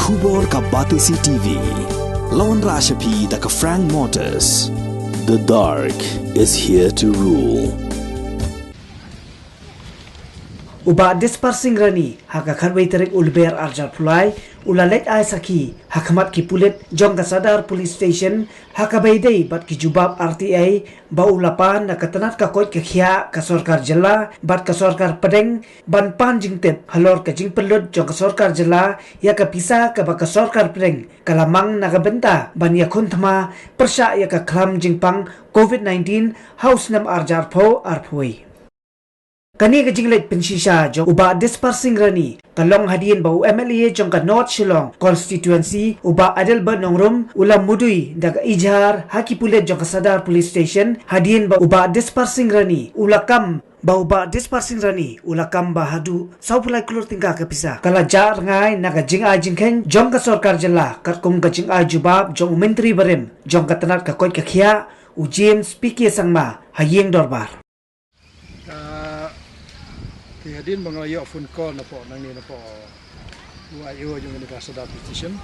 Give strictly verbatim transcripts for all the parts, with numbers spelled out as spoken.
Khubor ka Batesi T V. Lawan Rashapi da ka Frank Motors. The dark is here to rule. U Bah Dispar Singh Rani, ha ka khatwei tarik u Lber arhajar arphew lai, u la leit ai sakhi ha khmat ki pulit jong ka Sadar Police Station, ha kaba ïadei bad ki jubab R T I ba u la pan na ka tnat ka koit ka khiah ka sorkar jylla bad ka sorkar pdeng, ban pan jingtip halor ka jingpynlut jong ka sorkar jylla ïa ka pisa kaba ka sorkar pdeng ka la mang na ka bynta ban ïakhun thma pyrshah ïa ka khlam jingpang COVID nineteen ha u snem arhajar arphew arphew wei. Kane ka jingleit pynshisha jong u Bah Dispar Singh Rani ka long hadien ba u M L A jong ka North Shillong Constituency, u Bah Adelbert Nongrum, u la mudui da ka ijhar ha ki pulit jong ka Sadar Police Station, hadien ba u Bah Dispar Singh Rani u la kam, ba u Bah Dispar Singh Rani u la kam ba haduh sawphew lai klur tyngka ka pisa ka la jah rngai na ka jingai jingkheiñ jong ka sorkar jylla, katkum ka jingai jubab jong u Myntri barim jong ka tnat ka koit ka khiah, u James P K Sangma, ha ïing dorbar. Ka, te hadien ba nga la ïoh phone call napoh nangne napoh u I O jong kane ka Sadar Police Station.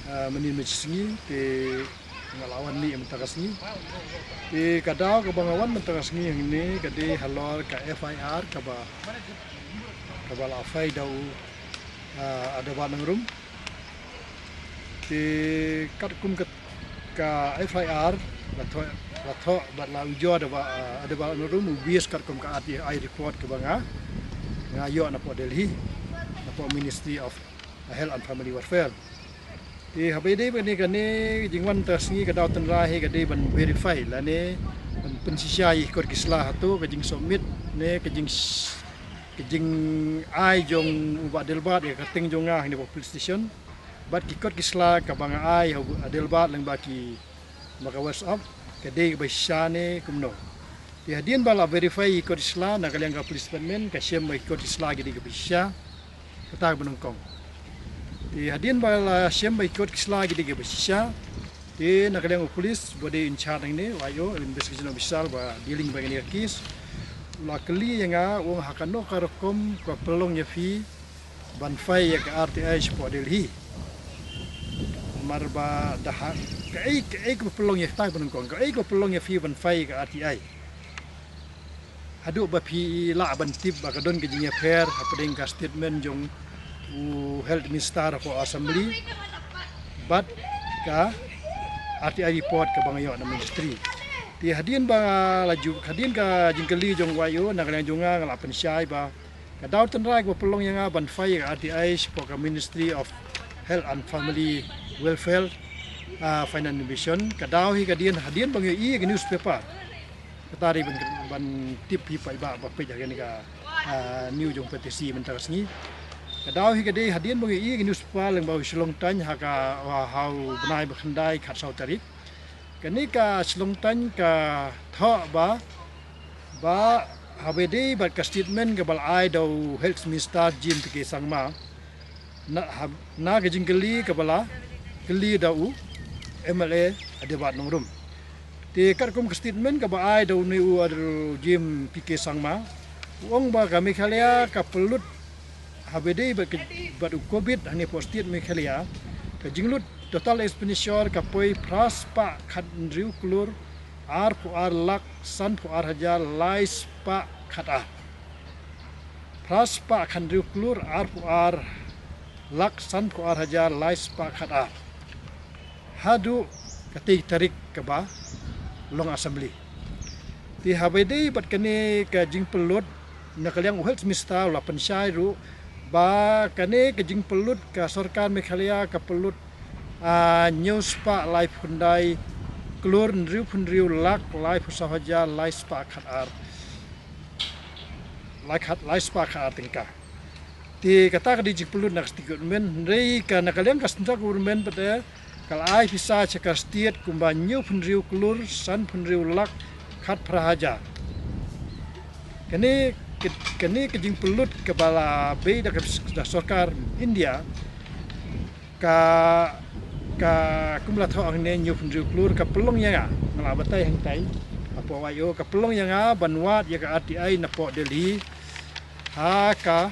Ah, mynnin mynshisngi te nga la wan mih mynta ka sngi. Te ka daw kaba nga wan mynta ka sngi hangne ka dei halor ka F I R kaba, kaba la file da u, ah, Adelbert Nongrum. Te katkum ka, ka F I R la thoh, la thoh bad la ujor da u Bah, ah, Adelbert Nongrum u base katkum ka R T I report kaba nga, nga ïoh napoh Delhi, napoh Ministry of Health and Family Welfare. Te haba ïadei bad kane, kane ka jingwan mynta ka sngi ka daw tynrai hi ka dei ban verify lane ban pynshisha ïa ki kot ki sla hato ka jingsubmit ne ka jing, ka jingai jong u Bah Adelbert ïa ka kyrteng jong nga hangne hapoh police station. Bad ki kot ki sla kaba nga ai ha u Adelbert lyngba ki, ba ka WhatsApp, ka dei kaba shisha ne kumno. Te hadien ba la verify ïa ki kot ki sla na ka liang ka police department ka shem ba ki kot ki sla ki dei kaba shisha. Kata kaba nyngkong. Te hadien ba la shem ba ki kot ki sla ki dei kaba shisha, te na ka liang u police ba dei in charge hangne, u I O, investigation officer ba dealing bad kane ka case, u la kylli ïa nga, u ong ha kano ka rukom ka pynlong ïa phi ban file ïa ka R T I shapoh Delhi. Namar ba da ha, kaei, kaei kaba pynlong ïa, kata kaba nyngkong, kaei kaba pynlong ïa phi ban file ïa ka R T I haduh ba phi lah ban tip ba ka don ka jingïapher hapdeng ka statement jong u Health Minister hapoh Assembly bad ka R T I report kaba nga ïoh na Ministry. Te hadien ba la ju, hadien ka jingkylli jong u I O na ka liang jong nga, nga la pynshai ba ka daw tynrai kaba pynlong ïa nga ban file ïa ka R T I shapoh ka Ministry of Health and Family Welfare, ah, Finance Division. Ka daw hi ka dei hadien ba nga ïohi ïa ka newspaper. Kata dei ban, ban tip hi paidbah ba peit ha kane ka, ah, news jong Batesi mynta ka sngi. Ka daw hi ka dei hadien ba nga ïohi ïa ka newspaper lyngba u Shillong Times ha ka, ha u bnai ba khyndai khatsaw tarik. Kane ka Shillong Times ka thoh ba, ba haba ïadei bad ka statement kaba la ai da u Health Minister James P K Sangma na, ha, na ka jingkylli kaba la kylli da u M L A Adelbert Nongrum. Te katkum ka statement kaba ai da une u James P K Sangma, u ong ba ka Meghalaya ka pynlut haba ïadei bad ka, bad u COVID hangne hapoh state Meghalaya, ka jinglut total expenditure ka poi phra spah khathynriew klur arphew ar lak sanphew ar hajar lai spah khatar. Phra spah khathynriew klur arphew ar lak sanphew ar hajar lai spah khatar. Haduh katei tarik kaba long Assembly. Te haba ïadei bad kane ka jingpynlut, na ka liang u Health Minister u la pynshai ruh ba kane ka jingpynlut ka sorkar Meghalaya ka pynlut, ah, hynñiew spah laiphew khyndai klur hynriewphew hynriew lak laiphew saw hajar lai spah khatar. Lai khat, lai spah khatar tyngka. Te kata ka dei jingpynlut na ka state government, hynrei ka na ka liang ka central government pat ka la ai pisa sha ka state kumba hynñiewphew hynriew klur sanphew hynriew lak khatphra hajar. Kane, kane ka jingpynlut kaba la bei da ka sorkar India, ka, ka kum la thoh hangne hynñiewphew hynriew klur ka pynlong ïa nga, nga la batai hangtai hapoh Y O, ka pynlong ïa nga ban wad ïa ka R T I napoh Delhi ha ka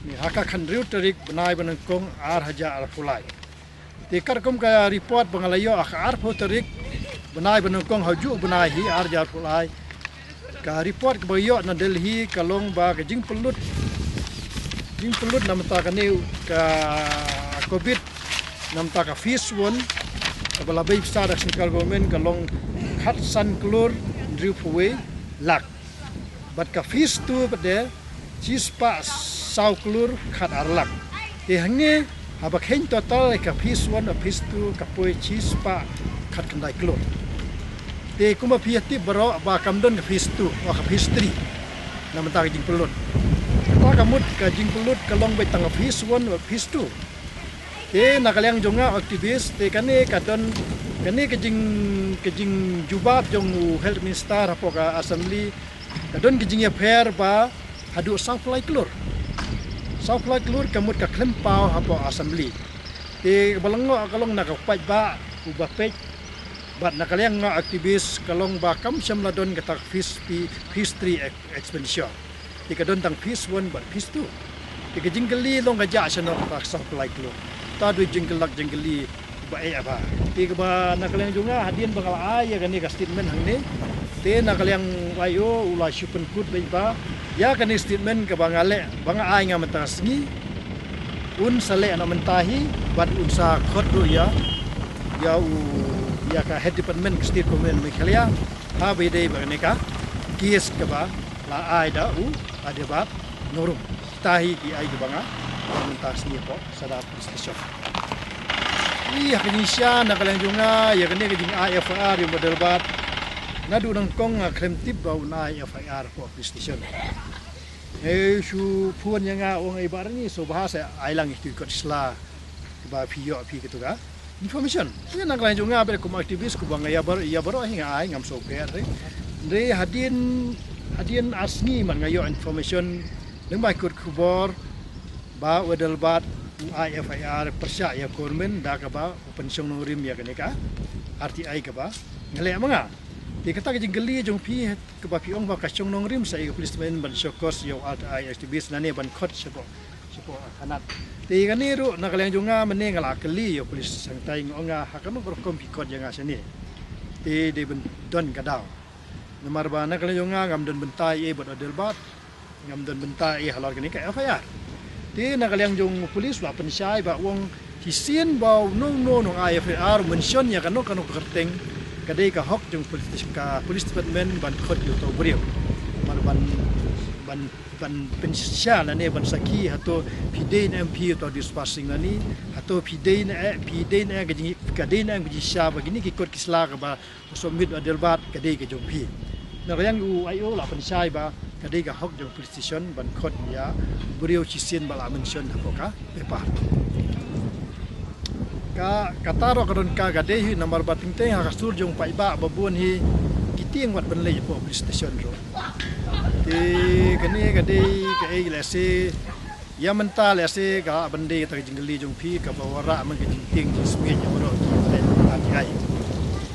Ha ka khathynriew tarik bnai ba nyngkong ar hajar arphew lai. Te katkum ka report ba nga la ïoh ha ka arphew tarik bnai ba nyngkong ha juh bnai hi ar hajar arphew lai. Ka report kaba ïoh na Delhi ka long ba ka jingpynlut, jingpynlut na bynta kane ka covid, na bynta ka phase one kaba la bei pisa da central government ka long khatsan klur hynriewphew wei lak. Bad ka phase two pat de shispah saw klur khatar lak. Te hangne haba kheiñ total ka phase one bad phase two ka poi shispah khatkhyndai klur. Te kumba phi ïa tip baroh ba kam don ka phase two, oh, ka phase three na bynta ka jingpynlut. Kata ka mut ka jingpynlut ka long beit tang ka phase one bad phase two. Te na ka liang jong nga activist, te kane ka don, kane ka jing, ka jingjubab jong u health minister hapoh ka assembly, ka don ka jingïapher ba haduh sawphew lai klur, sawphew lai klur ka mut ka khlem paw hapoh assembly. Te ba la ngoh ka long na ka paidbah uba peit. Bad na ka liang nga activist ka long ba kam shym la don kata ka phase, phase three ex-, expenditure. Te ka don tang phase one bad phase two. Te ka jingkylli long ka jia shano kata ka sawphew lai klur. Ta dei jingkylli, jingkylli ba eh ba. Te kaba na ka liang jong nga hadien ba nga la ai ïa kane ka statement hangne, te na ka liang u I O u la shu pynkut beit ba ïa kane statement kaba nga leh, ba nga ai nga mynta ka sngi, un sa leh na mynta hi, bad un sa khot ruh ïa, ïa u, ïa ka head department ka State Government Meghalaya, ha ba ïadei bad kane ka case kaba la ai da u Adelbert Nongrum. Kita hi ki ai kiba nga mynta ka sngi hapoh Sadar Police Station. Ïa ka jingshisha na ka liang jong nga ïa kane ka jingai F I R ïa u Adelbert. Naduh nyngkong nga khlem tip ba un ai F I R hapoh police station. Hei shu phone ïa nga, ong, "Ei Bah Rani, sngewbha sa ai lang ïa ki kot sla kiba phi ïoh phi," kato ka information. Ïa na ka liang jong nga bad kum activist kumba nga ïa baroh, ïa baroh hi nga ai, ngam sngewbha re. Hynrei hadien, hadien ar sngi man nga ïoh information lyngba ki kot khubor ba u Adelbert u ai F I R pyrshah ïa u Kyrmen da kaba u pynshong nongrim ïa kane ka R T I kaba nga leh ma nga. Te kata ka jingkylli jong phi kaba phi ong ba ka shong nongrim sa ïa ka police station ban show cause ïa u R T I activist lane ban khot shapoh, shapoh thanat. Te kane ruh na ka liang jong nga mynne nga la kylli ïa u police sangtai, nga ong, nga ha kano ka rukom phi khot ïa nga shane. Te dei ban don ka daw. Namar ba na ka liang jong nga ngam don bynta ei bad u Adelbert. Ngam don bynta ei halor kane ka F I R. Te na ka liang jong u police u la pynshai ba u ong shisien ba uno uno u nongai F I R u mention ïa kano kano ka kyrteng, ka dei ka hok jong police, ka police department ban khot ïa uto u briew. Namar ban, ban, ban pynshai lane ban sakhi hato phi dei ne em phi uto u Dispar Singh lane hato phi dei ne em, phi dei ne em ka jing, ka dei ne em ka jingshisha ba kine ki kot ki sla kaba u submit u Adelbert ka dei ka jong phi. Na ka liang u I O la pynshai ba ka dei ka hok jong police station ban khot ïa u briew shisien ba la mention hapoh ka paper. Ka, kata ruh ka don ka, ka dei hi namar ba teng teng ha ka sur jong paidbah ba bun hi ki tieng wat ban leit hapoh police station ruh. Te kane ka dei kaei lehse ïa mynta lehse ka lah ban dei kata ka jingkylli jong phi kaba wanrah man ka jingtieng jingsmiej ïa baroh ki leh R T I.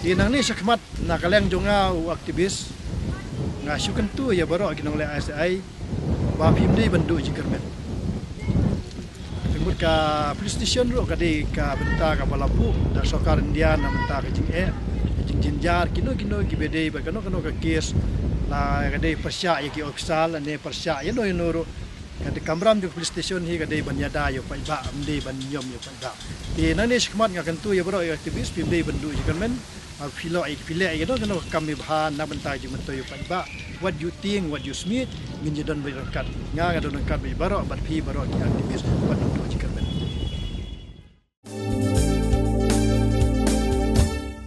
Te nangne shakhmat na ka liang jong nga u activist nga shu kyntu ïa baroh ki nongleh R T I ba phim dei ban duh jingkyrmen. Te mut ka police station ruh ka dei ka bynta kaba la buh da sorkar India na bynta ka jingeh, ka jingjynjar, kino kino kiba dei bad kano kano ka case, la ka dei pyrshah ïa ki officer lane pyrshah ïano ïano ruh. Ka dei kamram jong ka police station hi ka dei ban ïada ïa u paidbah, ym dei ban niam ïa u paidbah. Te nangne shakhmat nga kyntu ïa baroh ïa activist phim dei ban duh jingkyrmen. Ba phi leh, phi leh ïa kano kano ka kam kaba bha na bynta jingmyntoi u paidbah. Wat ju tieng, wat ju smiej, ngin ju don beit ryngkat. Nga nga don ryngkat bad baroh, bad phi baroh ki activist, wat ju duh jingkyrmen.